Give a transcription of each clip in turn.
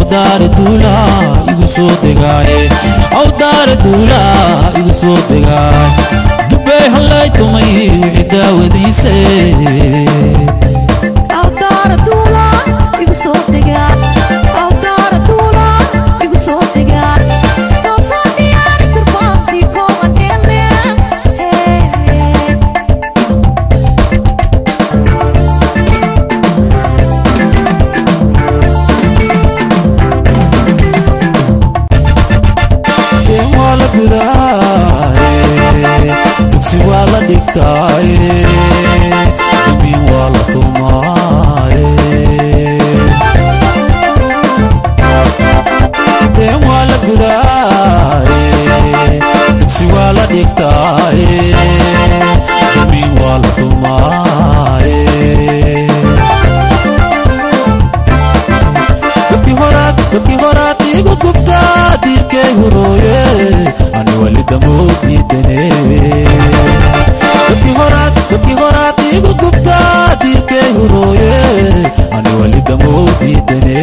Awdaare duulaa igu soo degaaye, awdaare duulaa igu soo degaa, dubbey hallay tumay wixii daawadiise. Awdaara duula igu soo degaa, awdaara duula igu soo degaa, noo soo diyaari turbaankii kooban dheelne. Deen waa la gudaaye, dugsi waa la dhigtaaye, dambiin waa la tumaaye. Deen waa la gudaaye, dugsi waa la dhigtaaye, dambiin waa la tumaaye. Dabkii horaad, dabkii horaad igu gubtaa, diirkay hurooye, ani wali damoodiidane. Dabkii horaad, dabkii horaad igu gubtaa, diirkay hurooye, ani wali damoodiidane.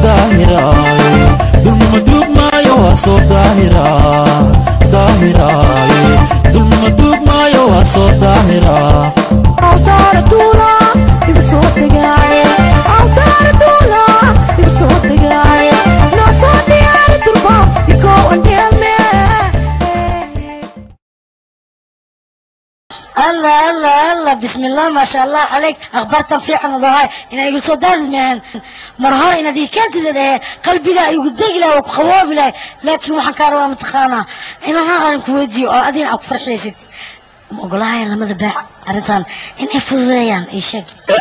Daahiraaye dulmima duugmaayo, waa soo daahiraa. Daahiraaye dulmima duugmaayo, waa soo daahiraa. Awdaara duula igu soo degaaye, awdaara duula igu soo degaaye, noo soo diyaari turbaankii kooban dheelne. الله الله الله، بسم الله ما شاء الله عليك، أخبارتن في عن ضهاي إن يقول دار المهن مرها إن دي كانت لده قلبي لا يقول لا وخواب لا، لكن وحن كانوا متخانا إن ها أنا كويدي أو أدين أو فرحيسي أقول هاي لما ذبح أرنتان إن يفوزيان إيش.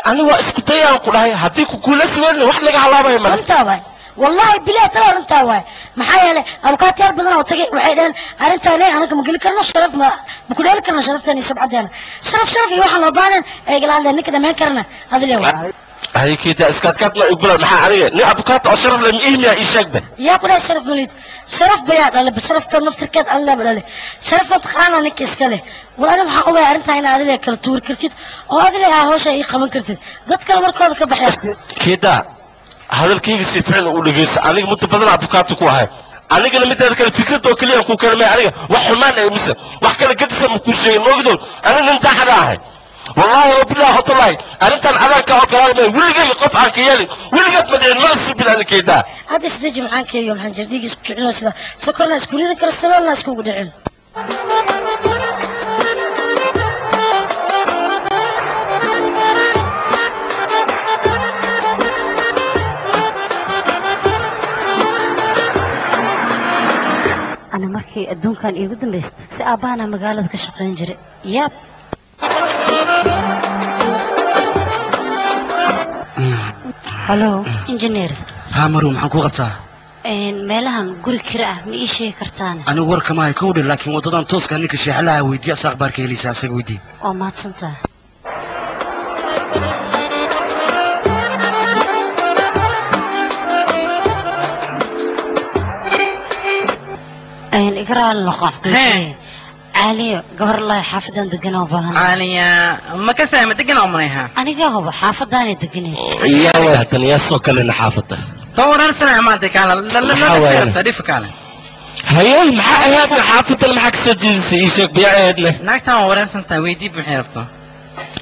Aniga waa isku dayaan ku dhahay, haddii ku guulaysi weyna wax laga halaabaya male. Runtaa waay, wallahi bilahi tala, runtaa waay. Maxaa yeelay abukaatiyaal badan oo tagay waxay dhaheen arrintaan anaga ma geli karno, sharaf ma ku dheeli karno, sharafteen iyo sabcadeena, sharaf sharaf iyo waxaan loo baahnayn ay igala hadleen, ninka dhamayn karana adile waay. Haykeeda iskaadkaad la igula, maxaa aniga nin abukaata oo sharaf leh ma ihmiya? Ii sheegba. Yaa ku dhahay sharaf malid? Sharaf bayaa dhale, sharafta naftirkeed alla ba dhale, sharaf mataqaana ninka iska leh. War aniga waxaan ogahay arrintaa in adile kala tuuri kartid oo adile aa hawsha ii qaban kartid, dad kale markooda ka baxaya. Keeda, hadalkayga si fiican u dhegeysta. Aniga muddo badan abukaata ku ahay, anigana mideeda kale fikrad oo keliya ku keenmay. Aniga wax xumaan ay mise wax kale gadisa ma kuu sheegin, moogdow aniga nin daacada ahay, wallahi oo billahi hotolahi. Arrintan adaanka ogolaanmay, weligay qof aan ka yeelin, weligeed madicin mana subin ani keedaa. Hadda isdeji maxaan keeyo, maxaan jir dhiig isku kicino, sida sokorna isku ridi karo, saloolna iskugu dhicin. Ana markii adduunkan iigu dambaysay si aabbahanaa magaalada ka shaqayn jiray. Yaab. Hallo injineer. Haa maru, maxaan kuu qabtaa? Meelahan guri kira ah ma ii sheegi kartaan? Anigu warka maahay kowdhe, laakiin waddadan tooska ninka sheexlaha weydiiya, asa akhbaarka heleysa, asaga weydii. Waa mahadsantaha. Iga raali noqon. Caaliyo gabar lahi xaafadan degan oo baahan. Caaliya ma ka saama degan oo manayha? Aniga huba xaafadaanay deganeed. Yaa way hatan yaa soo kalena xaafadda. Tan wareersana maanta kaala la la. Maxaa waaye? La dhif kaala. Haye, maxaa ahaydna xaafadan, maxaa kasoo jeedisay? Ii sheeg biyaceedna. Naagtan waa wareersantahay, weydii maxay rabto.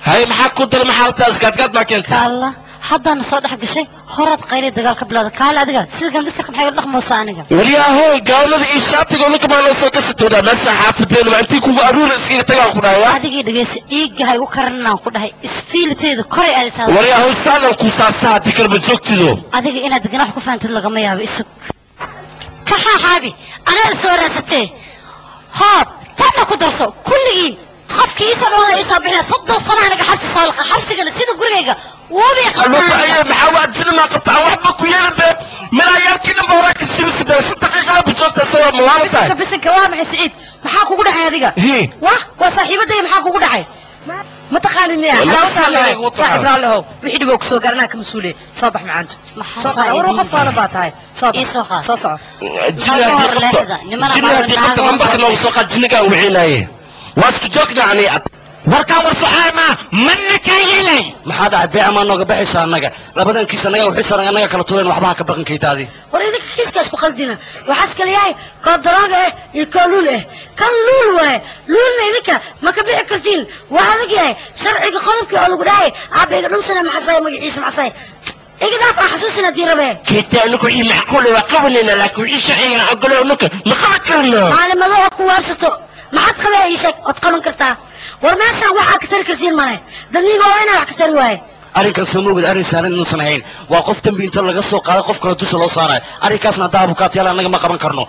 Haye, maxaa ku dal, maxaa rabtaa? Iskaadkaad maa keentay? Kaalla haddaana soo dhex gashay, horaad qayli dagaal ka bilowda. Kaale adiga sida gangasarka maxay ula dhaqmaysaa aniga? Waryahoy, gawnada iyo shaatiga ninka maa noo soo gashatoodaa meesha xaafadeena, waa intii kugu aruura iskaga tagaan ku dhahaya. Adigii dhegeysa, dhiigga ha igu karanaan ku dhahay, isfiiliteeda koray aadaysaa. Waryahoy, saanan ku saasa haddii kalma joogtido. Adiga inaad degan wax ku fahantid lagama yaabo. Isug ka xaaxaabi, anaa soo raadsatee, hoob tanna ku darso kulligiin. Qofkii isoo dhawaada isoo bixina 30 sano aniga xabsi soo laqa, xabsigana sida gurigayga wuubi. Aluta aye, maxaa waa jini maa qabta? Aan waxba ku yeelin be, milaayaalkii dhan ba horaa ka shibisa be, 5 daqiiqada bujoogta isagoo mawaala tahay. Bisinka bisinka, waa maxay Siciid? Maxaa kugu dhacay adiga? Hi. Wah, waa saaxiibadaya, maxaa kugu dhacay? Ma taqaanin miya? Wallahi saaxiib igu taqaan. Raallihow, wixii dhiboo kusoo garanaa ka mas-uuliye. Soo bax macaanto. Maxaa soo qaad war, faa'iido? Qof waala baa tahay, soo bax. Ii soo qaad. Soo soco. Jini haddii qabto, Nimana jini haddii qabto, lambarka noogu soo qaad, jinigaan wixinaaye, waa isku joogna ani. Warkaan war soxaay ma manna kaa yeelay. Maxaa dhacay beeca maa nooga baxaysa annaga labadan kiis annaga wixii saran annaga kala tuureen waxba ha ka baqan kaytaadii. War idinka kiiskaas ku qaldina waxaas kala yahay koo darooga ah iyo koo luul ah kan luul waaye luulna idinka ma ka bixi kartiin waa adag yahay sharciga qodobkii oo lagu dhahay aabba iga dhunsana maxasay magaciisa maxasay iga dhaaf aan xasuusin haddii rabee. Keita anagu wixii macquul waa qabanayna laakiin wixii sharciga ogolo anaga ma qaban karno. Maalimado oo ku waabsato maxaad qabee ii sheeg ood qaban kartaa war meeshaan waxaa ka tari kartiin male dadniga waa inaa wax ka tari waaye. Arrinkan soo moogid arrin saaran inuusan ahayn waa qof dambi inta laga soo qaado qof kale dusha loo saarayo arrinkaasna haddaa abukaatiyaal annaga ma qaban karno.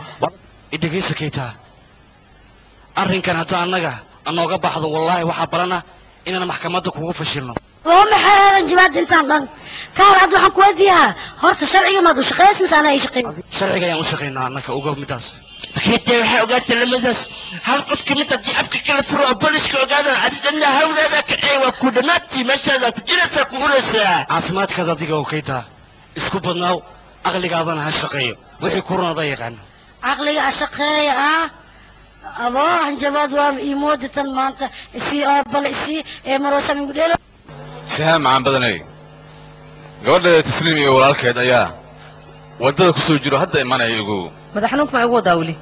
Idhegeysa Keita arrinkan hadda annaga anooga baxdo wallaahi waxaa balana inaan maxkamadda kugu fashilno. Waa maxay aadan jibaad intaan dhan ka hor hadda waxaan ku weydiiyaa horta sharciga maad u shaqeynaysa mise anaa ii shaqeyn? Sharciga ayaan u shaqeynaa annaka uga midaas. Keita waxay ogaatay lamadaas hal qof ka mid haddii afka kala furo oo booliska ogaadaan adi dhanna hawdaada kacee waa ku dhammaantii meeshaada ku jiraysaa ku uraysaa. Caafimaadkaada adiga oo Keita isku badnaaw aqligaadana ha shaqeeyo wixii ku runada yaqaan. Caqliga ha shaqeeya ah aboo hanjabaad waa ii moodatan maanta isii oo bal isii ee maroosa migu dheelo. Sihaam macaan badanay gabadha Tasliim iyo walaalkeed ayaa waddada ku soo jiro hadda imanaya igu. Madax xanuunka ma igu wadaa weli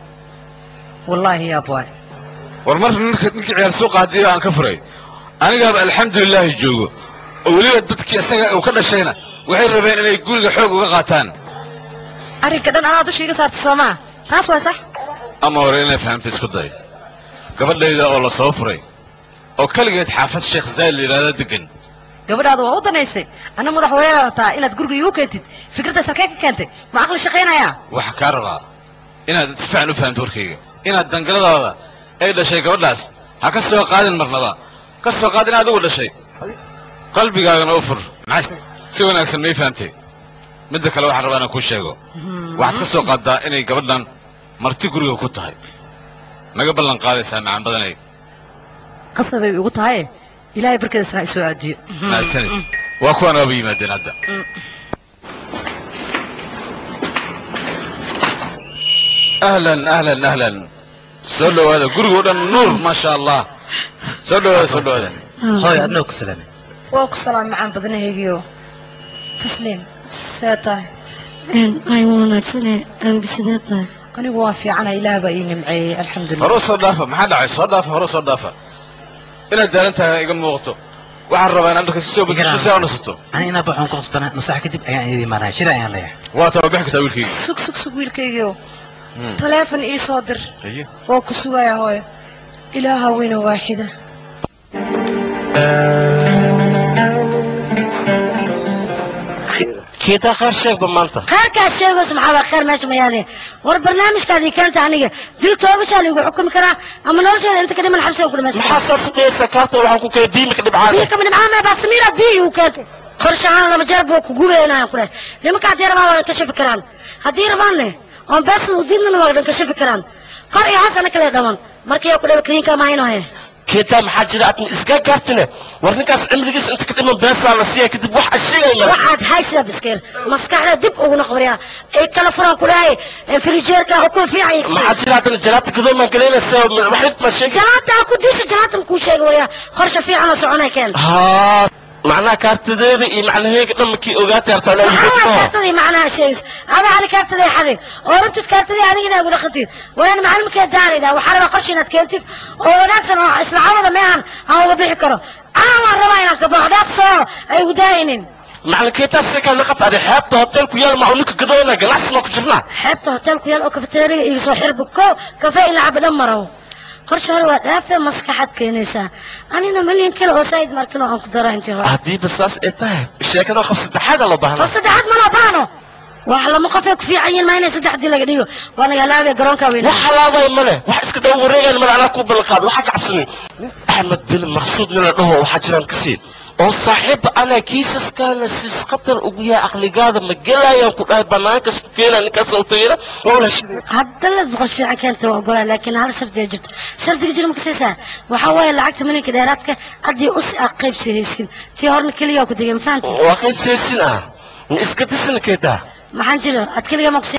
wallaahi yaa boy. War mar ninkii ciyaar suuqa haddii aan ka furay anigaaba alxamdulilaahi joogo oo weliba dadkii isaga uu ka dhashayna waxay rabeen inay guriga xoog uga qaataan. Arrinka dhan anaa dusha iga saartay soo maa taas waa sax. Ama hore inay fahamtay isku day gabadhayda oo la soo furay oo kaligeed xaafad Sheekh Zayd la yidhaahdo degan. Gabadhaada waa u danaysay anna madaxweyne rabtaa inaad guriga iigu keentid fikraddaas halkee ka keentay ma aqli shaqaynayaa? Waxaa kaa rabaa inaad si fiican u fahamto warkayga inaad dangaladaada ay dhashay gabadhaas ha ka soo qaadin marnaba ka soo qaadin adigu dhashay qalbigaagana u fur si wanaagsan may fahamtay. Midda kale waxaan rabaa inaan kuu sheego waxaad ka soo qaaddaa inay gabadhan marti guriga ku tahay naga ballan qaadaysaa macaan badanay. Qasabay igu tahay ilaahay barkadiisna ha isoo aadiyo. Mahadsanid waa kuwaan waaba yimaadeen hadda. Ahlan ahlan ahlan soo dhawaada guriga oo dhan nuur maasha allah soo dhawaada soo dhawaada. Hooy adna ku salaamay. Waa ku salaam macaan badanahaygiyo. Tasliim see tahay? Ay wanaagsanee anigu sidee tahay? Anigu waa fiicana ilaah baa ii nimceeyey alxamdulilah. Hore soo dhaafa maxaa dhacay soo dhaafa hore soo dhaafa inaad daalan tahay iga muuqato waxaan rabaa inaad dharka si soo bedesho si aad u nasato. Ani inaa baxoon ku qasbana nus saac kadib ayaan idin imaanaya shir ayaan leeyahay. Waa taa bixi kartaa wiilkayga. Sug sug sug wiilkaygiyo taleefon ii soo dir waa ku sugaya hooyo ilaaha weyna waaxida. Keita khayr sheegba maanta. Khayrkaas sheegayso maxaa waa khayr meesha ma yaalee war barnaamijkaadii keenta aniga dilka oogashaa laygu xukumi karaa ama nolosheeda inta ka dhiman xabsiga ku dhamaysta. Maxaa saas ku dhayaysaa kaarta waxaan ku keenay diimika dhibcaana. Biyo kama dhibcaan maa baasamiira biyo igu keentay qorshe ahaan laba jeer buu ku gubaynayaan ku dhahay nimanka haddii rabaan waa dhan karaan haddii rabaanne oon beesada u diidnana waa dhan kashafi karaan kor iyo hoos ana kale dhaman markii ku dhawa kaliinka maayno he. Keita maxaa jira aad iska gaartine war ninkaas cimrigiisa inta ka dhiman beesaa la siiya kadib wax ashigay male. Waxaad haysaa biskeel maskaxda dib ugu noqoriyaa ay kala furan ku dhahay firijeerka ukun fiican. Maxaa jira haddana jalaata gadoomaan galeynaysaa wax ma sheeg. Jalaata ku disha jalaata kuu sheegay waryaa qorshe fiican oo soconay keen. Haa macnaha kaartadeeda iyo macnaheyga dhan markii ogaatay hartaa laa maxaa kaartadii macnaha sheegis adaa ani kaartadii xaday oo rabtid kaartadii aniga inaad ugu dhaqantid waan macallimkee daarayda waxaa rabaa qorshe inaad keentid oo wanaagsan oo isla cawada meehan aan uga bixi karo aan rabaa inaan ka baxo dhaaqsoo ay ugu daayinin. Macallin Keita si kale naqat adi xeebta hotel ku yaal ma ninka gadoona ganacsi ma ku jirnaa. Xeebta hotel ku yaal oo kafeteriga iga soo xirbo ko kafee in la cabo dhan marow qorshe hore waa dhaafe maskaxaad keenaysaa anina malyan kale oo saa'id markin oo aan ku daraa intii hore. Haddiiba saas ay tahay sheekada qof saddexaad loo baahna. Qof saddexaad ma loo baahno wax lama qofay ku fiican yihiin maa inay saddexdii laga dhigo waa naga halaabaya garoonka weyn. Wax halaabaya male wax iska daba wareegayan male anaa ku ballanqaad waxaa ka cabsanin Axmed bil Maqsuud nin la dhaho waxaa jiraan kasii oo saaxiibba anaa kiisaskaana siis khatar ugu yahay aqligaada ma gelayaan ku dhahay banaanka isku keenaa ninkaas u tagayna waa wala heshiinaya. Hadda la qof fiican keenta waa ogolaa laakiin hal shardi ayaa jirto shardiga jira ma kasaysaa waxaa waaye lacagta malinka dheeraadka haddii us aad qaybsi haysin tii horna keligaa ku degay ma fahamtay? Waa qaybsi haysin ah ma iska disina Keita. Maxaan jira aad keligaa ma kusi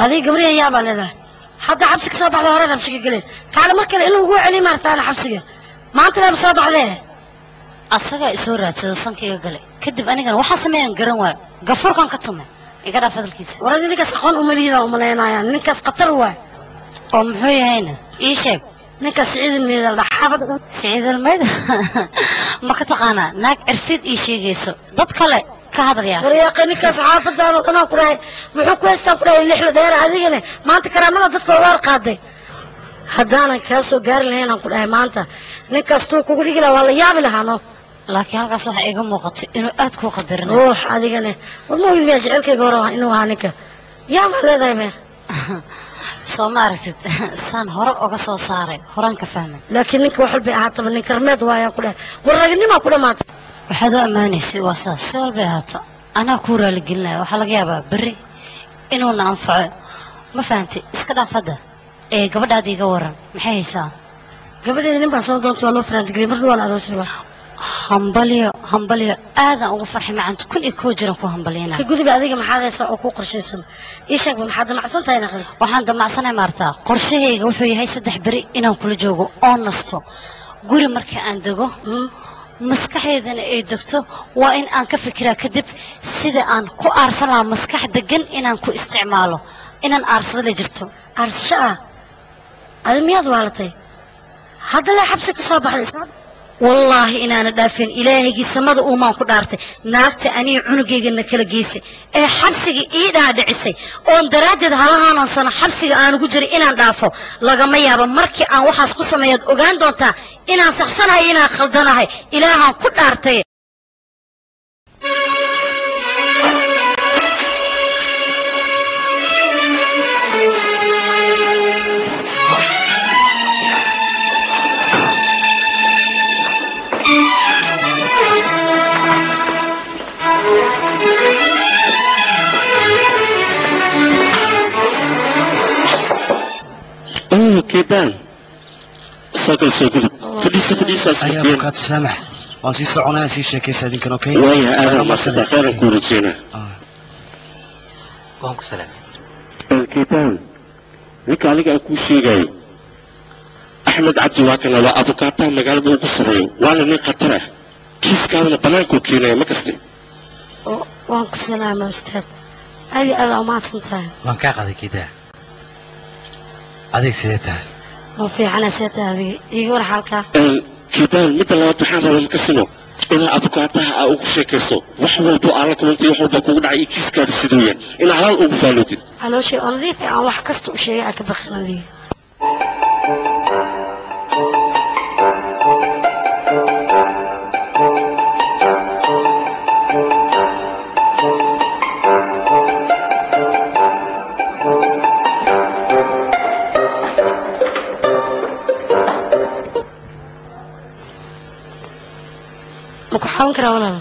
adiga gabriya yaabaa leedahay Hadda xabsi ka soo baxda hore xabsiga galay. Kaale mar kale in lagu celiyo maartaana xabsiga. Maanta laba soo baxdee. Asaga isoo raadsado sankayga galay. Kadib anigana waxa sameeyaan garan waayo. Gafurkan ka tumay. Iga dhaaf hadalkiisa. War ninkaas aqoon uma liida uma leenaya. Ninkaas khatar waay. Oo muxuu yahayna? Ii sheeg. Ninkaas Siciid Almeida la xaafad. Siciid Almeida. Ma ka taqaanaa naag cirsid ii sheegayso. Dad kale ka hadlaya. Waryaaqay ninkaas xaafadaan oo dhan ku raay. Wuxuu ku haystaa ku raay lixda dheer adigana. Maanta karaamada dadka waa qaaday. Haddaanan kaa soo gaari lahayn aan ku dhahay maanta. Ninkaas tuu kugu dhigi lahaa waa la yaabi lahaa no. Laakiin halkaas waxa iga muuqatay inuu aad ku qadarinayo. Ruux adigana. War ma ogid jecelkayga hore inuu ahaa ninka. Yaa ma leedahay me? Soo ma aragtid saan hore uga soo saaray horaan ka fahmay. Laakiin ninka wax walba ahaataba nin karmeed waayaan ku dhahay. War ragnima ku dhamaatay. Waxaad u ammaanaysay waa saas si walba ahaato. Anaa kuu raaligelinaya waxaa laga yaabaa berri inuuna anfaco. Ma fahantay iska dhaaf hadda. Ee gabadhaada iga waran maxay haysaa? Gabadheeda nin baa soo doontay waa loo faraantigeliyay mar dhawaan aroos rabaa. Hambalyo hambalyo aadan ugu farxay macanta 1001 jiran ku hambalyeynaa. Ka gudiga adiga maxaad haysaa oo ku qorshaysan? Ii sheeg maxaad damacsan tahay naqal? Waxaan damacsanahay maartaa qorshahayga wuxuu yahay 3 beri inaan kula joogo oo nasto. Guri marka aan dego maskaxdeydana ay degto waa in aan ka fikiraa kadib sida aan ku aarsan lahaa maskax degan inaan ku isticmaalo inaan aarsado la jirto. Aarsasho ah? Adi miyaad waalatay? Hadda laa xabsi ka soo baxday. Wallaahi inaana dhaafin ilaahaygi samada uumaan ku dhaartay naagta aniga cunugeygana kala geysay ee xabsiga ii dhaadhicisay oon daraaddeed halahaanoo sano xabsiga aan ugu jiray inaan dhaafo lagama yaabo markii aan waxaas ku sameeyaad ogaan doontaa inaan saxsanahay inaan khaldanahay ilaahaan ku dhaartay. Kedan soo soo gudub fadhiisa fadhiisa asxaabtii abukaat saamax waan sii soconaya sii sheekaysa idinkan okay waaya aadan maasanta khayran kuu rajeynaa waan ku salaamay Kedan ninka aniga aan kuu sheegayo Axmed Cabdi waa kana waa abukaataha magaalada ugu sarreeyo waana nin khatar ah kiiskaadana bannaankuu keenaya ma kaste waan ku salaamay ustaad aad iyo aad aa umahadsan tahay waan kaa qaday Kedan adeeg sidee tahay ma fiicana sidee tahay adiga iiga war xaalkaa Kedan midda labaad waxaan rabaa makasino inaa abukaataha aa ugu sheekayso wax walbo aa la kulantay wax walba kugu dhacay iyo kiiskaada siduu yahay inaa halaal ugu faalootid calooshay oo nadiif ah aan wax kasta u sheegay aa ka baqin adiga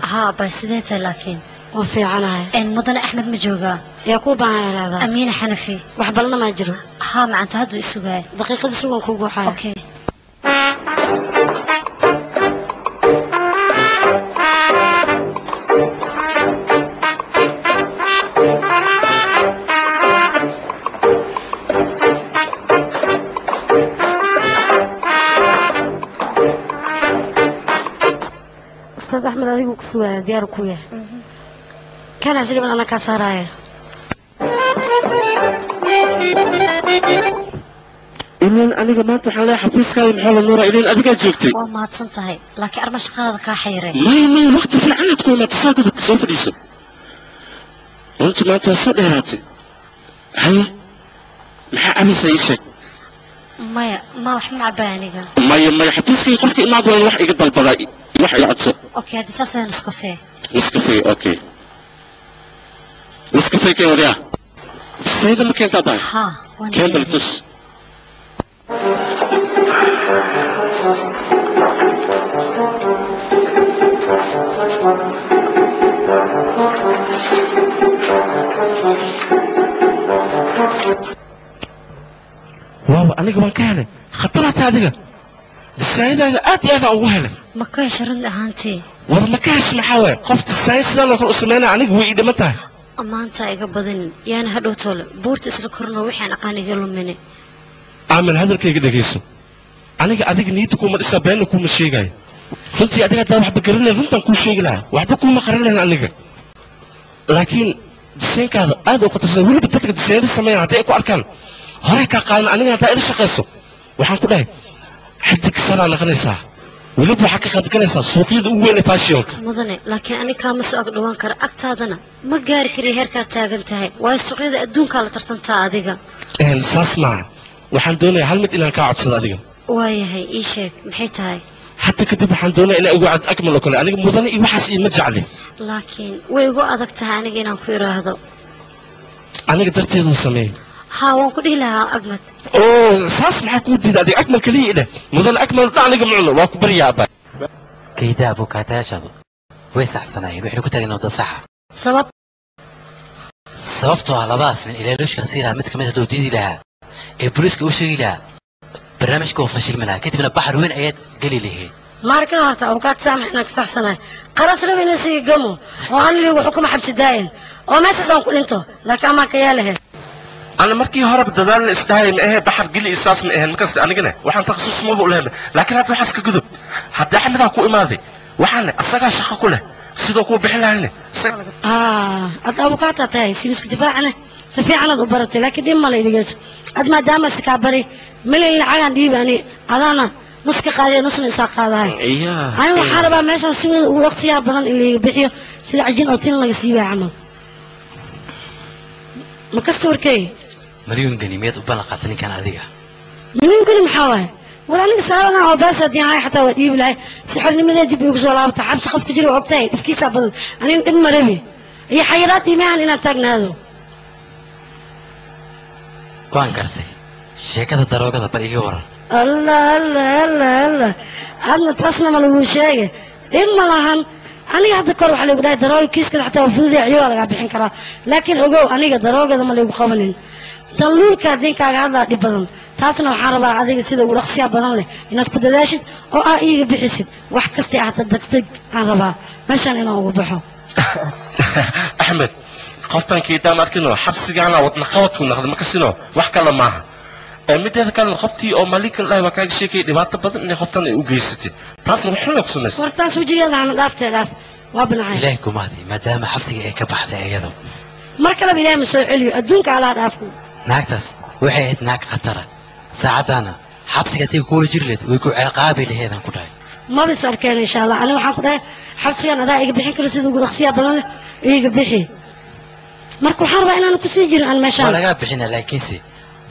ها بس سيدتها لكن وفي عنها إن مدن أحمد مجوجا يعقوب عن هذا أمينة حنفي وحبلنا ما جرو ها مع أنت هادو السوق دقيقة السوق كوكو حاجة أوكي أحمد adigu ku sugaya diyaar ku yahay kana asliban ana ka saaraya ilan aniga maanta waxaan leeyahay xafiiskaaga maxaa la nuuraa ilan adigaa joogtay waa mahadsan tahay laakiin arma shaqadaada kaa xayiray may may waqti fiican aad ku imaatay soo gudub soo fadhiiso runtii maanta waa soo dheeraatay haye maxaa cabaysaa ii sheeg maya ma wax ma cabaa aniga maya maya xafiiskayga qofka imaad waa in wax iga dalbadaa wax iga codso okay hadda saas ayaan Nescafe Nescafe okay Nescafe keen wariyaa sayda ma keentaa baa ha keen bal tus waaw aniga waan ka helay khataraata adiga disaayadaada aad iyo aad aan ugu helay ma ka hesha run ahaantii war ma ka hesha maxaa waaye qof disaaya sidaan oo kale u sameynaya aniga way ii dhiman tahay amaanta iga badanin yaana hadhow toole buurta isla korno waxaan aqaan iga lumine Aamin hadalkayga dhegayso. Aniga adiga niyadda kuma dhisa, beenna kuma sheegayo. Runtii adiga haddaan waxba garanayn runtaan kuu sheegi lahaa, waxba kuuma qaran lahayn aniga. Laakiin diseenkaada aad u khatarsan, weliba dadka diseennada sameeyaan hadday ku arkaan horey kaa qaadan. Aniga haddaa ila shaqayso waxaan ku dhahay xadig sanaa naqanaysaa, weliba waxaa ka qaybgalaysaa suuqyada ugu weyn ee fashionka. Mudane, laakiin aniga kaama soo ag dhawaan karo, agtaadana ma gaari kariyo heerkaad taagan tahay, waayo suuqyada adduunkaa la tartantaa adiga. Saas maaha, waxaan doonayaa hal mid inaan kaa codsado adiga. Waayahay, ii sheeg maxay tahay? Hadda kadib waxaan doonayaa inaa igu cad Akmal oo kale. Aniga mudane iyo waxaas iima jecli. Laakiin way igu adag tahay aniga inaan ku idhaahdo. Aniga darteeduu sameeyey. Haa, waan ku dhihi lahaa Agmad. Oo saas maxaa kuu diida adiga? Akmal keliya idheh, mudane Akmal dha aniga mucuno, waa ku baryaa abaa. Kaydaa abukaatayaashaadu way saxsanaayeen, waxayna ku taagan wadda saxa. Sabab? Sababtoo ah labadaas nin ilaaluushkan sii lahaa mid ka mid hadduu diidi lahaa ee booliiska u sheegi lahaa barnaamijka oo fashilmi lahaa, kadibna baxar weyn ayaad geli lahayd. Maarkan horta abukaat saamax inaan ka saxsanahay, qaras raba inaan sii gamo oo aan liigu xukuma xabsi daayin oo meeshaas aan ku dhinto, laakiin amaan ka yaalahe. Ana markii horeba dadaalna isdhahay ma ahee baxar geli iyo saas ma aheen markasta, anigana waxaan takhasus maba u lahayn. Laakiin hadda waxaas ka gudub, haddii Axmedaa ku imaaday waxaana asagaa shaqo ku leh sidoo kuu bixin lahayne. Ad abukaataa tahay silisku difaacana si fiicanaad u baratay, laakiin dhib male idhigeyso ad maadaama si kaa bari milyan lacagaan dhiibi ani adaana nus ka qaadiya nusna isaa qaadahay. Ani waxaan rabaa meeshaan si weyn ugu waqtiyaa badan in laiga bixiyo sida cajin oo tin laga siibaya camal. Ma kasta warkey? Malyuun geni miyaad u ballan qaatay ninkan adiga? Malyuun geni maxaa waaye? War aniga saabadan oo baas haddii ahay xataa waa dhiibi lahay si xornimadee dib igu soo laabata. Xabsi qofka jira waa ogtahay dhibkiisaa badan, anigana dhib ma rabi iyo xayiraad iimaan inaan taagnaado. Waan gartay. Sheekada daroogada bal iga waran. Allah Allah Allah Allah, adna taasna ma lagu sheegay? Dhib ma lahan. Aniga hadda kor waxaa lagu dhahay darooga kiiskada xataa waa fududahay, ciyo waa lagaa bixin karaa, laakiin ogow aniga daroogada ma laygu qabanin. Tan luulka dinkaaga hadlaa dhib badan, taasna waxaan rabaa adiga sida ugu dhaqsiyaa badan leh inaad ku dadaashid oo aa iiga bixisid wax kastay ahata degdeg aan rabaa meeshaan inaan ugu baxo. Axmed, qoftan kiitaan arkino xabsigaana wadna qabadku noqday ma kasino, wax kale maaha. Mideeda kalena qoftii oo malika la dhahay waa kaaga sheekayay dhibaato badan inay qoftan ay u geysatay, taasna wax xun ay ku samaysay. War taas wejigeeda hana dhaaftee, dhaaf waa binacay. Ilaahay ku mahdi maadaama xabsiga ay ka baxday iyadu. Mar kaleba ilaahay ma soo celiyo adduunka alaa dhaafku. Naagtaas waxay ahayd naag khatara, saacaddaana xabsiga haddii kuula jiri lahayd way ku ciqaabi laheedaan ku dhahay. Maba is arkeen insha Allah. Aniga waxaan ku dhahay xabsigan adaa iga bixin karo sida ugu dhaqsiyaa badan leh iga bixi. Marka waxaan rabaa inaan ku sii jirin aan meeshaan. Waa lagaa bixina, laakiinse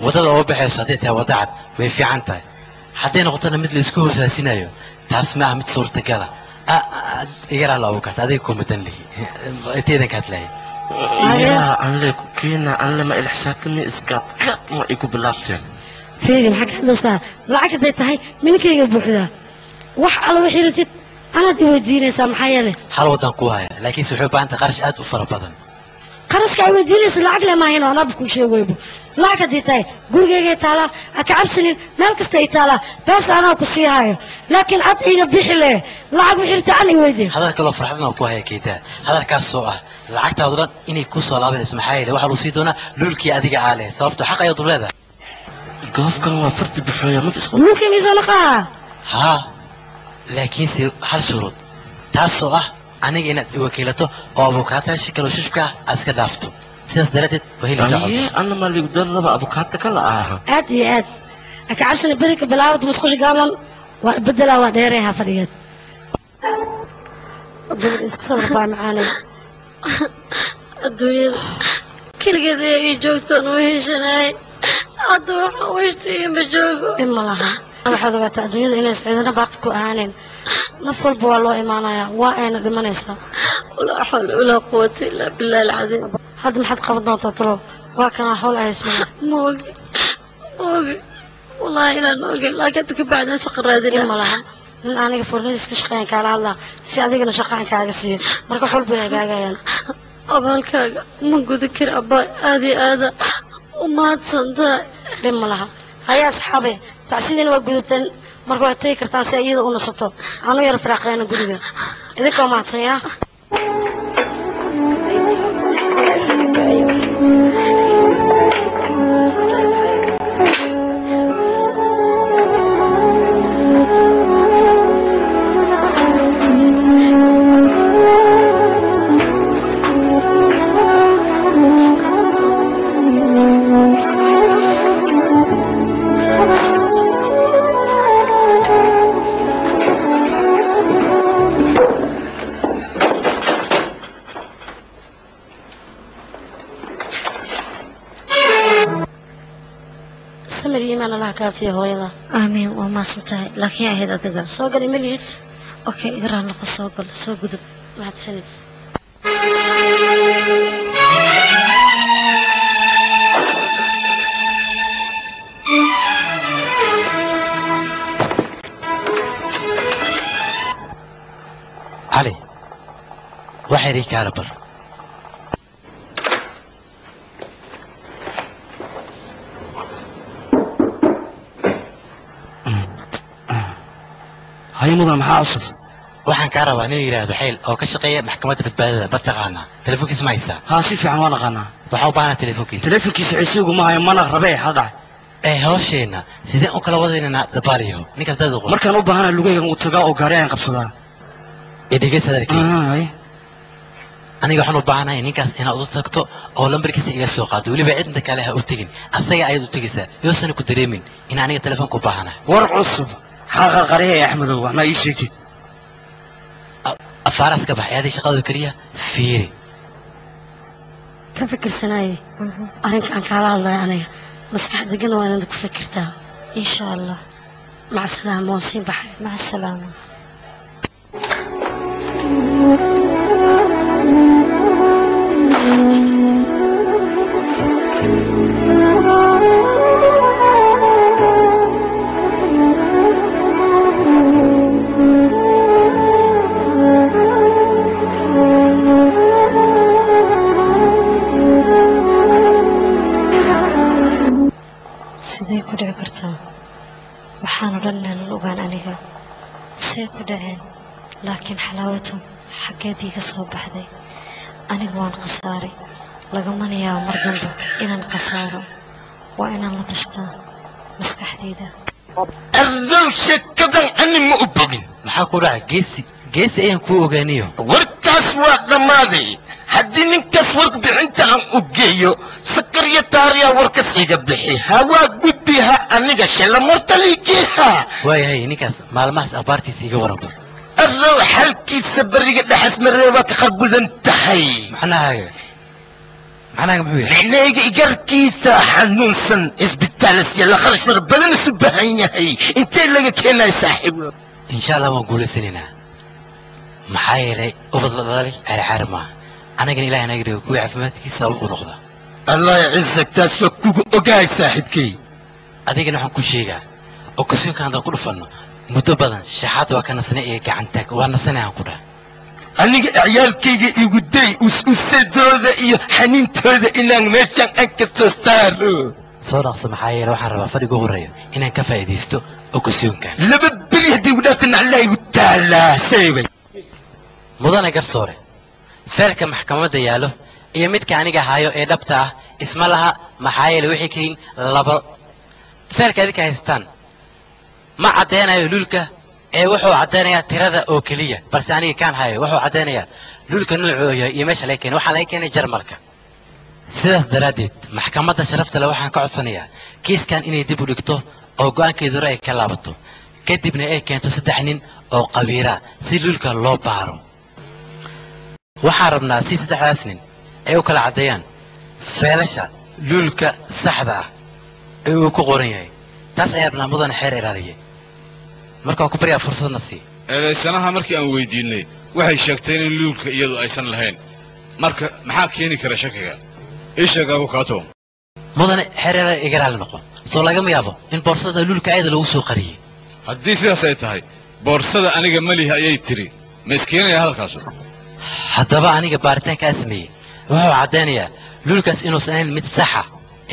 waddada oo baxayso hadday tahay wadda cad way fiican tahay, hadday noqotona mid la isku hoosaasinayo taas ma aha mid suurtagala. Iga raala abukaat, adiga kuma dan lihi inteedan ka hadlahay. Yaa anle ku keena anle ma ila xisaabtami iskaad ka ma igu bilaabteen. Fiiri maxaa ka hadlaysaa? Lacag hadday tahay minkayga buuxdaa, wax alla wixii ratid anaad i weydiinaysaa maxaa yeelay hal waddan ku haya, laakiinse waxay u baahan tahay qarash aad u fara badan. Qarashka ay weydiinaysa lacag le maahayn oo anaaba kuu sheegaybo. Lacag haddii tahay gurigaygay taalaa, ha ka cabsanin, meel kasta ay taalaa, bees anaa ku sii hayo, laakiin ad iga bixi leh lacag wixii rabtid an i weydiin. Hadal kaloo farxadna ku haya Keytaa, hadalkaasoo ah lacagtaadu dhan inay ku soo laabanayso, maxaa yeelay waxaa lagu sii doonaa luulkii adiga aa leh, sababtoo xaq ayaad u leedahay. Goofkan waa farti baxooya mid isqo. Luulkii miisoo naqaha? Haa, laakiinse hal shuruud, taasoo ah aniga inaad i wakiilato oo abukaatayaasha kaloo shushka ah aad iska dhaafto, sidaas daraaddeed waa heli kartaa. Aye, anna maa liigu dar raba abukaata kala aha. Aad iyo aad ha ka cabsani, berika bilaawada musqusha gaablan waa bedelaa, waa dheereeha fadhigeed. Gabadh iska sabir baa macaanay. Adduunyada keligeed ayaa ii joogtoon u heshanayay, hadda waxaan u heshtay ima joogo. Dhib ma laha, waxaad ogaataa adduunyada inay cidina baaqi ku ahaaneyn, naf walba waa loo imaanayaa, waa ayna dhimanaysaa. Walaa xawla walaa quwata illaa billahi alcadiim. Hadda maxaad qaban doontaa talo? Waa kanaa hawl ahaysmana. Ma ogi, ma ogi wallaahi inaan ogin, laakiin hadda ka bacdaan shaqa raadinaa. Dhib ma laha, nin aniga furnadiis ka shaqeeyan kaala hadlaa si adigana shaqa aan kaaga siiyo, marka wax walba way hagaagayaan. Abaalkaaga ma guda kari abbaa, aad iyo aada u mahadsan tahay. Dhib ma laha. Haya asxaabe, tacsidiina waa gudateen, marka waad tegi kartaan si ay iyada u nasato, aanu yar firaaqeyno guriga. Idinkoo mahadsan yaa. iimaan Allah kaa siiyo hooyada. Aamiin, waa mahadsan tahay, laakiin ahayd adiga. Soo gal imalihid. Okay, iga raali noqo, soo gal, soo gudub. Mahadsanid. Cali, waxay ii kaala bar. Haye mudan, maxaa cusub? Waxaan kaa rabaa nin yidhaahdo Xayl oo ka shaqeeya maxkamadda badbaadada, ma taqaanaa? Telefoonkiisa ma haysaa? Haa, si fiican waan aqaanaa. Waxaa u baahanaa telefoonkiisa. Telefoonkiisa ciisigu ma hayo, mana rabee hadda. Ee hawsheenna sideen u kala wadaynanaa dabaaliyo ninkaas dad uqor. Markaan u baahana lugahaygan u tagaa oo gaari ayaan qabsadaa. Ee dhegeysa hadalkayga. Aniga waxaan u baahanahay ninkaas inaad u tagto oo lambarkiisa iga soo qaado, weliba cidna kale ha u tegin, asaga ayaad u tegaysaa, yoosana ku dareemin in aniga telefoonka u baahanahay. War cusub xaqaqarihe Axmedow, wax ma ii sheegtid? Afaaraas ka baxay, adig shaqada keliya fiiri. Ka fikirsanaaye arrinka aan kaala hadlayo, aniga maskax degan waa inaad ku fikirtaa. Insha Allah. Maca salaama, waan sii baxay. Maca salaama. Sidee ku dhici kartaa? Waxaan o dhan inaanan ogaan aniga. See ku dhaceen? Laakiin xalaawatu xaggeed iiga soo baxday? Aniga waan khasaaray, lagamana yaabo mar dambe inaan khasaaro. Waa inaan la tashtaa maskaxdayda. Ardow, sheekadan ani ma u bogin. Maxaa ku dhacay? Geesi geesi ayaan kuu ogaaniyo. Warkaas waa dhammaaday. Haddii ninkaas warbixinta aan u geeyo, sakarya taariya warkas iga bixi hawaa gudbiha aniga shalamortaligeha. Waayahay, ninkaas maalmahaas abaartiisa iga waran bar. Ardow, xalkiisa beriga dhexas maree waa ka qarbudan tahay. Macnahaaga macnahaaga muxuu yahay? Micnahayga igarkiisa xanuunsan, isbitaalas yalla, kharash fara badan isu baahan yahay. Intee laga keenaya saaxiib? Insha Allah waan guulaysanaynaa, maxaa yeelay ubad la dhalay xeerxeer maaha. Anagana Ilahay naga dhigo kuwii caafimaadkiisa u noqda. Allah yacizak, taas waa kugu ogahay saaxiibkay. Adigana waxaan ku sheegaa oo kasuunka haddaan ku dhufanno muddo badan shaxaad waa ka nasanay iyo gacantaag waa nasanay aan ku dhaha. Aniga ciyaalkayga igu day us-usadooda iyo xaniintooda inaan meeshaan aan ka soo saaro. Soo dhaqso, maxaa yeele waxaan rabaa fadhiga horeeyo inaan ka faa'iidaysto okasuunka. 2 beri haddii igu dhaafta naclaa igu taalaa seebay. Mudane garsoore, feelka maxkamadda yaallo iyo midka aniga hayo ee dhabta ah isma laha, maxaa yeele waxay keliin laba. Feelka adinka haysataan ma caddeynayo luulka, ee wuxuu caddeynayaa tirada oo keliya, balse aniga kaan hayo wuxuu caddeynayaa luulka noocuu yahay iyo meesha laga keenay. Waxaa laga keenay Jarmalka. Sidaas daraaddeed maxkamadda sharafta leh waxaan ka codsanayaa kiiskan inay dib u dhigto oo go'aankeedu hore ay ka laabato, kadibna ay keento 3 nin oo qabiira si luulka loo baaro. Waxaan rabnaa si 3daas nin ay u kala caddeeyaan feelasha luulka saxda ah ee uu ku qoran yahay. Taas ayaan rabnaa mudane xeer ilaaliye. Marka waan ku baryaa fursadna sii. Eedaysanaha markii aan weydiinay waxay sheegtay in luulka iyadu aysan lahayn. Marka maxaa keeni kara shakiga? Ii sheeg abukaato. Mudane xeer ilaaliye, iga raali noqo, soo lagama yaabo in boorsada luulka ayada lagu soo qariyey? Haddii sidaas ay tahay, boorsada aniga malihi ayay tiri, ma iskeenaya hadalkaasu? Haddaba aniga baaritaankaa sameeyey wuxuu caddeynayaa luulkaas inuusan ahayn mid saxa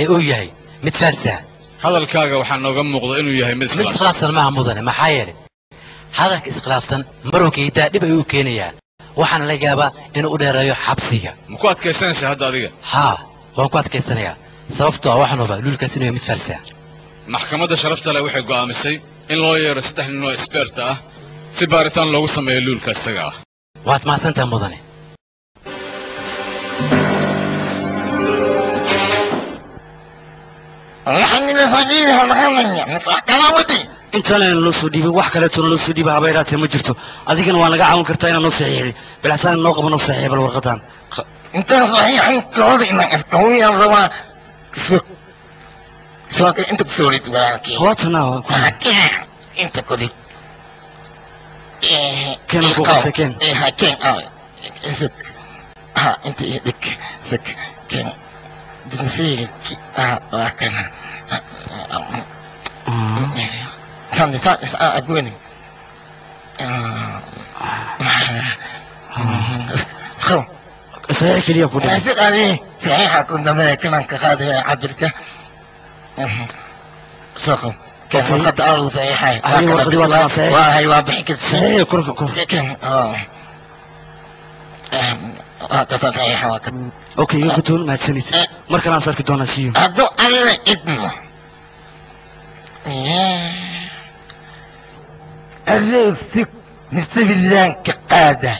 ee uu yahay mid faalsaha. Hadalkaaga waxaa nooga muuqda inuu yahay mid mid iskhilaafsan maaha mudane, maxaa yeelay hadalka iskhilaafsan marowkaydaa dhib ayuu keenayaa, waxaana laga yaabaa inuu u dheereeyo xabsiga. Ma ku adkaysanaysaa hadda adiga? Haa, waan ku adkaysanayaa, sababtoo ah waxaan hubaa luulkaas inuu yahay mid faalsaha. Maxkamadda sharafta leh waxay go'aamisay in loo yeero 3 nin oo isbeerta ah si baaritaan loogu sameeyo luulka isaga ah. Waad mahadsantahay mudane. Intaan ayna noo soo dhiibay, wax kaleetona loo soo dhiibay haba yaraatee ma jirto. Adigana waa naga caawin kartaa inaad noo saxiixday bilxasaan noo qaba, noo saxiix bal warqadan. Intaan saxiixan kooda inaan arko wayaan rabaa. Soo inta ku soo rid walaalkii. Waatana. Inta ku rid. Keen ku qabtay keen. Ha keen sik. Ha inta dik sik keen. Dinsiin waa kana. Kan ta agweni. خو صحيح كليا كل صحيح كنا ما كنا كخادم عبرته سخن كان قد أرض صحيحة وهي واضح كده صحيح كل كل كان صحيحة أوكي يقولون ما تسنيت مركز أنصار كدونا سيو أدو أنا ابنه الرفق نسبلان كقادة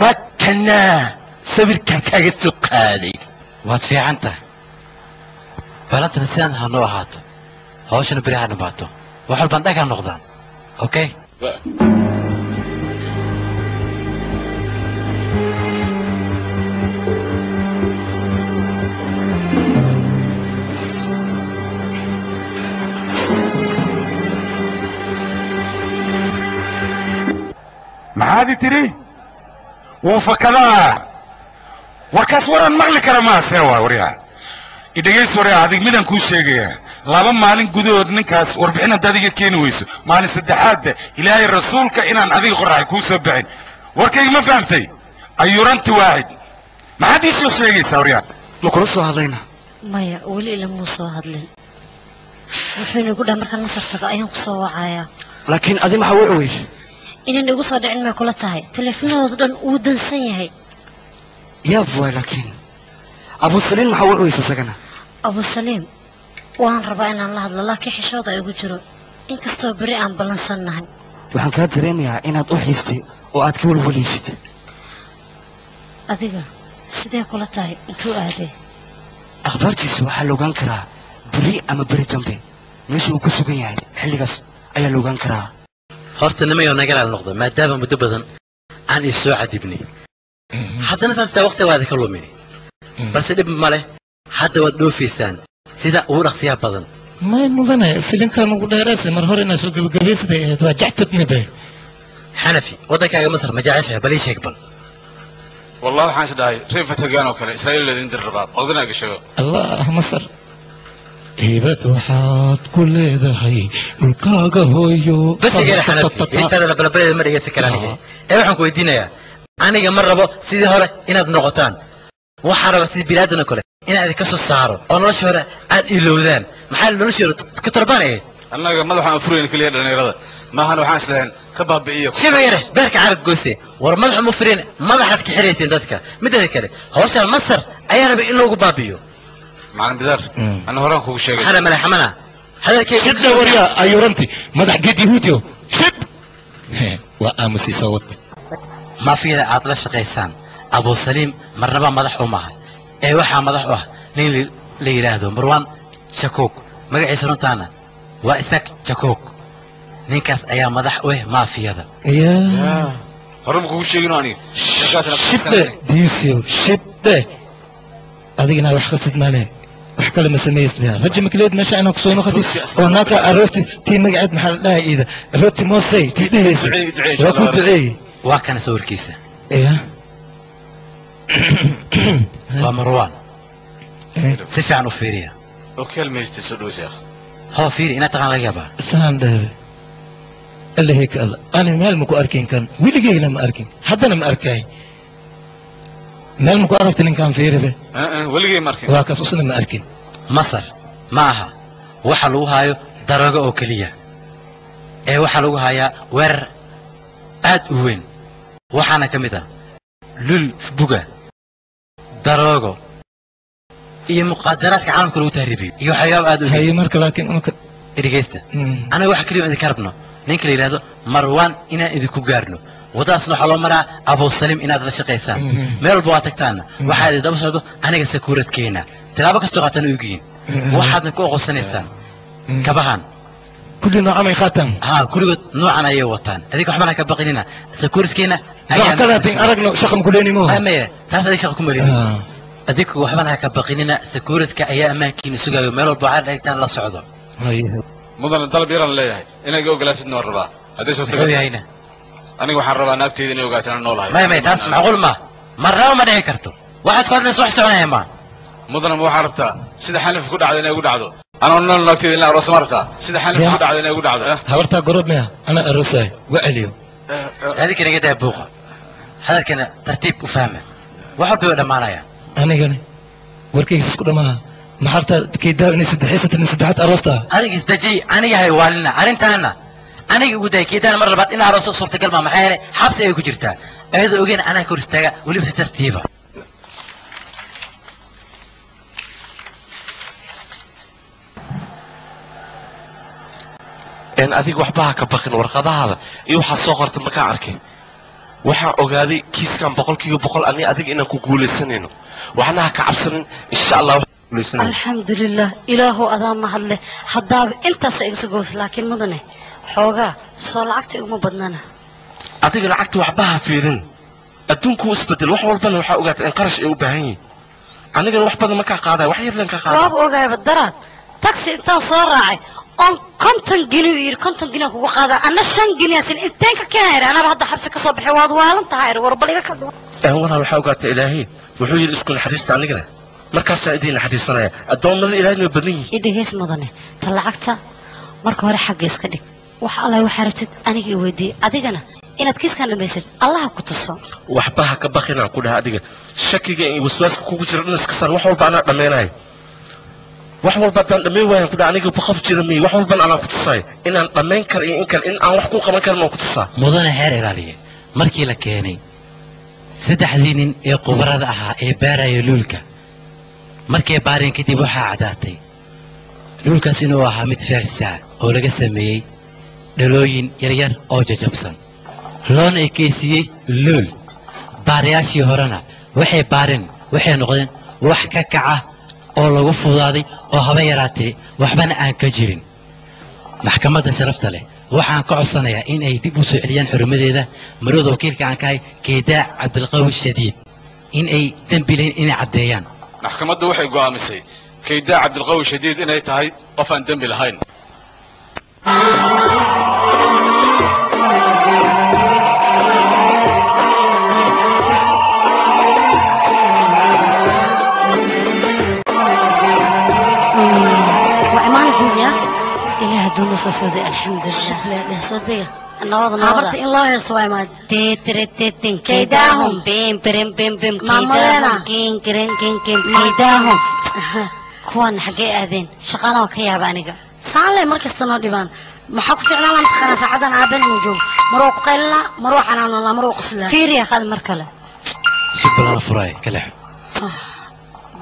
وكنا سبر كاكا سقالي waad fiican tahay balantana sidaan ha noo ahaato hawshana beri ha dhamaato wax walbaan dhag ha noqdaan okay. Maxaad tiri wuu fakadaa warkaas waraan maqli kara maase waa waryaa idhegayso waryaa adig midaan kuu sheegayaa 2 maalin gudahood ninkaas warbixin haddaad iga keeni weyso maalin saddexaadda ilaahay rasuulka inaan adiga qoraxay kuu soo bixin warkayga ma fahamtay ayuranti waaxid maxaad ii soo sheegaysaa waryaa ma kula soo hadlayna maya weli ilamuu soo hadlin wuxuuna igu dhaha markaan Masar tago ayaan ku soo wacayaa laakiin adi maxaa u weysay inaan igu soo dhicin may kula tahay taleefanadooda dhan wuu dansan yahay yaab waay laakiin Abu Saliim maxaa u weysay isagana Abu Saliim waan rabaa inaan la hadlo laakiin xishooda igu jiro inkastoo beri aan ballansannahay waxaan kaa dareemayaa inaad u xiistay oo aad ka walwalaysid adiga sidee kula tahay intuu aaday akhbaartiisa waxaa la ogaan karaa beri ama beri dambe meesha uu ku sugan yahay xilligaas ayaa la ogaan karaa horta nimayo nagalaal noqdo maadaama muddo badan aan is soo cadibnay haddana taastaa waqti waad ka lumin balse dhib ma leh hadda waad dhoofaysaan sida ugu dhaqsiyaha badan may mudane filinkan ugu dheeraysay mar hore inaa soo gabagabaysay ahayd waa jactadni be xanafi waddankaaga Masar ma jeceshahay bal ii sheeg bal والله waxaan is dhahay reer Fatagaan oo kale Israa'iil leedin dir rabaa qodana gashago Allah Masar heybad waxaad ku leedahay dhulkaaga hooyo bas iga xanafi intaada la balbalada ma dhegeysan karaan aniga ee waxaan ku weydiinayaa aniga ma rabo sidii hore inaad noqotaan waxaan rabaa sidii bilaadan oo kale inaad ka soo saaro oo nolosha hore aad ilowdaan maxaa nolosha hore ku tarbaan ahayd annaga madaxaan fureen kaliya dhalinyarada maahan waxaan is lahayn ka baabi'iyo shibayare beerka carab goyse war madaxa ma fureen madaxaad ka xirayseen dadka mideeda kale hawshaan Masar ayaa rabay in loogu baabi'iyo macallin bidaar ana horaan kugu sheegay xana madax xamana hadalkay shibda warya ayuranti madax geed yahuudiyo shib waa aamusi sawad maafiyada aad la shaqaysaan Abu Saliim marnaba madax u maaha ee waxaa madax u ah nin la yidhaahdo Marwan Shakook magaciisa runtaana waa Isaac Shakook ninkaas ayaa madax u ah maafiyada hore ma kugu sheegin aniga shibde diisiyo shibde adigina wax qasid male wax kale ma samaysnaa rajo makleed meesha inaan kusoo noqotay oo naaka aroorti tii magaceed maxaa la dhahay iida aroorti moosey tii dhehaysa waa ku duceeyey waa kana sawirkiisa waa Marwan si fiican u fiiriya oo kelmaystay soo dhow sheekh hoo fiiri inaad taqaan laga yaabaa saan dheere alla heek alla ani meel ma ku arkin kan weligeygna ma arkin haddana ma arkay meel ma ku aragta ninkaan fiiribe weligey ma arkin waa kaas usna ma arkin Masar ma aha waxa lagu hayo daroogo oo keliya ee waxaa lagu hayaa weerar aad u weyn waxaana ka mid ah lul buga daroogo iyo muqaadaraadka caalamka lagu tahriibiyo iyo waxyaabo aad u haye marka laakiin unka dhegeysta anaga waxa kaliya idinka rabno ninka la yidhaahdo Marwan inaan idinku gaarno wadadaasna waxaa loo maraa Abu Saliim inaad la shaqaysaan meel walba waa tagtaana waxaa idin daba socdo aniga sakuuradkeena tilaabo kastoo qaataan ugiin waxaadna ku oqosanaysaan kabahan kulli noocan ay qaataan haa kulligood noocan ayay wataan adinka waxbana ka baqinina sakuuradkeena nooc kale haddii aragno shaqa ma kuleyni moo maya taas adiga shaqa ku malini Adinku waxbana ha ka baqinina, securityka ayaa ammaankiina sugayo, meel walba waxaad dhigtaan la socdo. Mudane dalab yaraan leeyahay inay ogolaasidna waan rabaa. Haddii Muxuu suurtagal yahayna? Aniga waxaan rabaa naagtayda inay ogaato inaan noolahay. Maya, taas macquul ma, marnaba ma dhici karto. Waxaad ku hadlaysa wax soconaya ma. Mudane, ma waxaa rabtaa sida xanif ku dhacda inay igu dhacdo? Anoo nool naagtayda in la arooso ma rabtaa? Sida xanif ku dhacda inay igu dhacdo? Habartaa gorob miya anaa aroosahay wa celiyo. Adinkana iga daa buuqa, hadalkana tartiib u fahma, wax walba way dhammaanayaan. Anigana warkayga isku dhamaaha, maxaa rabtaa kaydaa inay saddexaysatan saddexaad aroostaa? Adiga isdeji, aniga hay waalina arrintaana aniga igu day. Keedaan mar labaad in arooso suurtagal ma, maxaa yeelay xabsi ayay ku jirtaa, ayadoo ogeyn anaa ka hor istaaga weliba si tartiiba. Een adiga waxba ha ka baqin, warqadahaada iyo waxaa soo qortay markaan arkay waxaan ogaaday kiiskan 100% ani adiga inaan ku guulaysanayno. Waxna ha ka cabsanin, insha Allah waxaan guulaysanayno. Alxamdulilah, ilaahu adaa mahadleh. Haddaaba intaasa iga soo goysa, laakiin mudane xoogaa soo lacagta iguma badnana. Adiga lacagta waxba ha fiirin, adduunku wuu isbedel, wax walbana waxaa ogaatay in qarash ay u baahan yihiin. Anigana wax badan ma kaa qaadaya, wax yar leen kaa qaadaya. Waaba ogaayba, daraad taxi intaan soo raacay oon 50 gini u yidhi, 50 gini aan kugu qaadaa, anna 5 gini aan sin inteen ka keenayra, anaaba hadda xabsi ka soo baxay. Waad waalan tahay, war bal iga ka dhuwa. Een walaal, waxaa ogaatay ilaahay wuxuu yidhi isku naxariista, anigana markaasaa idiin naxariisanaya. Addoommada ilaahayna way badan yihiin. Idhigeys mudane, ta lacagta marka hore xagga iska dhig. Wax alla waxaa rabtid aniga i weydiiyey, adigana inaad kiiskan dhamaysid allaha ku tuso. Waxba ha ka baqin aan ku dhaha, adiga shakiga iyo waswaaska kugu jira dhan iska saar. Wax walba anaa dhammaynayo, wax walba haddaan dhammayn waayan ku dhaha aniga qof jira miy, wax walban anaa ku tusayo inaan dhammayn karo iyo in kale in aan wax ku qaban karin waan ku tusaa. Mudane xeer ilaaliye, markii la keenay saddexdii nin ee khubarada ahaa ee baaraya luulka, markay baareen kadib waxaa caddaatay luulkaas inuu ahaa mid feersaa oo laga sameeyey dhalooyin yaryar oo jajabsan, loona ekeysiiyey luul. Baarayaashii horena waxay baareen waxay noqdeen wax ka kaca oo lagu fudaaday oo haba yaraatee waxbana aan ka jirin. Maxkamadda sharafta leh waxaan ka codsanayaa in ay dib u soo celiyaan xurmadeeda marwada wakiilka aan kahay Keedaa Cabdilqawi Shadiid, in ay dembi lahayn inay caddeeyaan. Maxkamaddu waxay go'aamisay Kaydaa Cabdilqawi Shadiid inay tahay qof aan dembi lahayn. Waa imaan dunya, ilaah hadduu noo soo fuday, alxamdulilah. Soo dega. Nabada nabada. Habarta in loo heeso waa imaan. Teeteretetin kaydaahum bim birim bim bim. Maamuleena. Kaydaahum kin kirin kin kin kaydaahum. Kuwan xaggee aadeen? Shaqaalaha waan ka yaaba aniga. Saan leh mar kasta noo dhibaan. Maxaa ku ficnaan lahaa mataqaanaa saacadan aaben inuu joogo, maruu ku qaylilaa, maruu xanaananaa, maruu qoslaa. Fiiriya qaad mar kale. Si balana furaay ka leexo.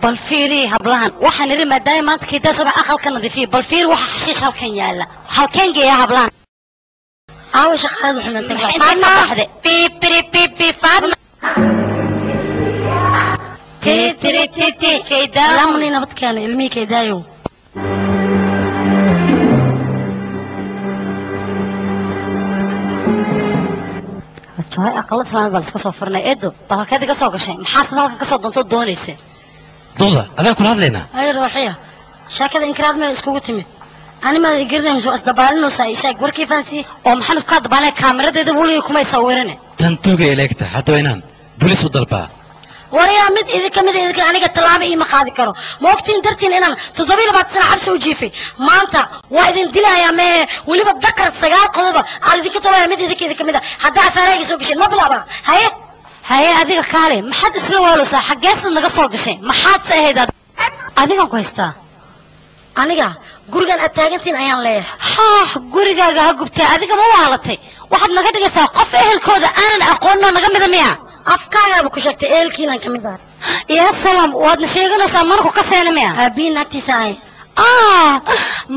Bal fiiri hablahan, waxaan idhi maadaama maanta kaydaa sabax aqalka nadiifiya, bal fiiri waxa xashiish halkan yaala, halkeen geeya hablahan? Aawo shaqaalada xunantay? Maxay intee ka baxday? Piip piri piip piip, Faatma. Tiri tiri tiri kaydaahum. Laamani nabad keeno ilmihii kaydaayow. Joy aqala filan baa iska soo furnay. Eedo, bal halkeed iga soo gashay? Maxaa sad halkan ka soo doonto doonaysa? Duqda, adaan kula hadlaynaa. Ay ruuxiya, sheekada inkiraad meel iskugu timid, ani ma garanayso isdabaalinaysaa, ii sheeg warkii fahansiiye. Oo maxaan isku dabaalay? Kaamiradeeda weligay kumay sawirine. Tan tuuga eleegta hadda waa inaan booliis u dalbaa. Warayaa, mid idinka mid idinka aniga tallaabo iima qaadi karo. Ma ogtiin dartiin inaan 27 sano xabsi u jiifay? Maanta waa idin dilayaa mee, weliba dakar 9 qodoba aan idinka tolaya. Mid idinka mid a haddaa afaarayga soo gasheen ma bilaaba. Haye haye, adiga kaale, maxaad isla waalowsaa? Xaggeesaad naga soo gashay? Maxaad se ahayd adigan ku haystaa? Aniga gurigan aad taagantiin ayaan leeyahay. Haah, gurigaaga ha gubtay, adiga ma waalatay? Waxaad naga dhigaysaa qof ehelkooda aanan aqoonoo naga mida miya? Afkaagaaba ku sheegtay, ehelkiinaan ka mid ahay. Yaa salaam, waadna sheeganaysaa, mana ku kaseena miya? Aabihiin naagtiisa ahay. Ah,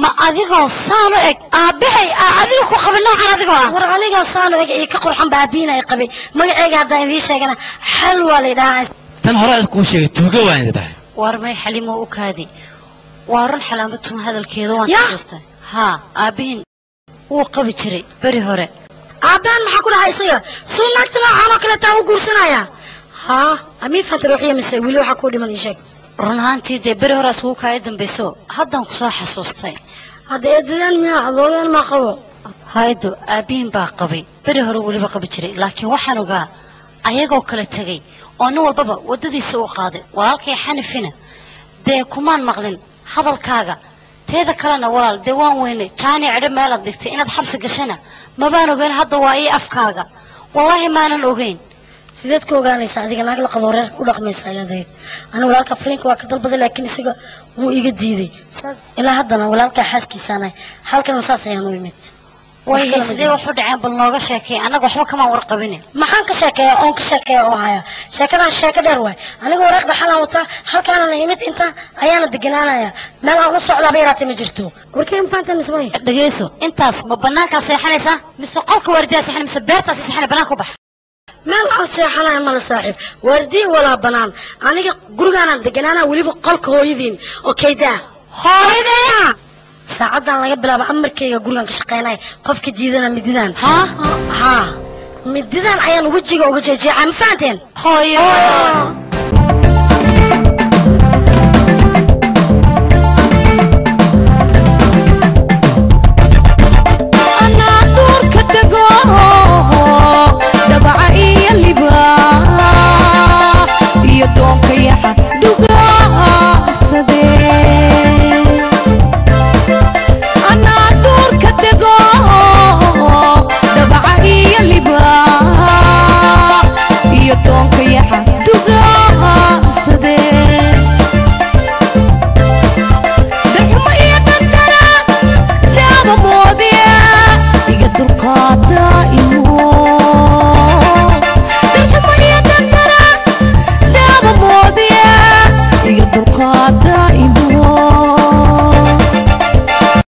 ma adigoo saan u eg aabbahay adiga ku qabay noocan adigoo ah? War anigoo saan u eg iyo ka qurxan ba aabihiin ay qabay. Magaceyga haddaan idiin sheegana xal waa la yidhahaa. Tan hore aad kuu sheegay tuuga waan idin dhahay. War may, Xalimo u kaadi, waa run xalaamatun hadalkeeda waan Yah! xasuustay. Haa, aabbihiin wuu qabi jiray beri hore. Aabbaan maxaa ku dhahay isaga suu naagta noocaan oo kale taa u guursanaya? Haa, amii fahantay ruuxiya mise weli waxaa kuu dhiman ii sheeg. Run ahaantii dee beri horaas kugu kaaya dambayso, haddaan kusoo xasuustay. Hadda eedadaan miyaa adoogaan maa qabo? Haydo, aabbihin baa qabay, beri hore weliba qabi jiray, laakiin waxaan ogaa ayagoo kala tegay oo nin walbaba waddadiisa u qaaday. Walaalkay Xanifina dee kumaan maqlin hadalkaaga. Teeda kalena walaal, dee waan weynay jaani cidho meelaad dhigtay inaad xabsi gashana mabaan ogeyn. Hadda waa ii afkaaga, wallaahi maanan ogeyn. Sideed ka ogaanaysaa adiga? Naag la qabo reerka u dhaqmaysa ayaad ahayd. Aniga walaalka fariinka waa ka dalbaday, laakiin isaga wuu iga diiday. Ilaa haddana walaalkaa xaaskiisaanahay, halkana saas ayaan u imid. Way, sidee wax u dhaceen? Bal nooga sheekay, annaga waxba kamaan warqabine. Maxaan ka sheekeeya oon ka sheekeeya oo haya? Sheekadan sheeko dheer waay. Aniga waraaqda xalaan wataa, halkaana la imid, inta ayaana deganaanaya, meel aan u socdaaba yaraatay ma jirto. Warkay ma fahanteen mise may? Dhegeyso, intaas ma banaankaa seexanaysaa mise qolka waardiyaa seexan mise beertaas seexanay? Banaanka u bax. Meel aan seexanaya mala saaxiib, waardiya walaa banaan. Aniga gurigaanaan deganaana, weliba qolka hooyadiin oo kaydaa. Hooyadeen? Saacadan laga bilaabo amarkayga gurigan ka shaqeynaya, qofka diidana mididaan, haa, mididan ayaan wejiga uga jeejeecaa. Ma fahanteen? Hooyo.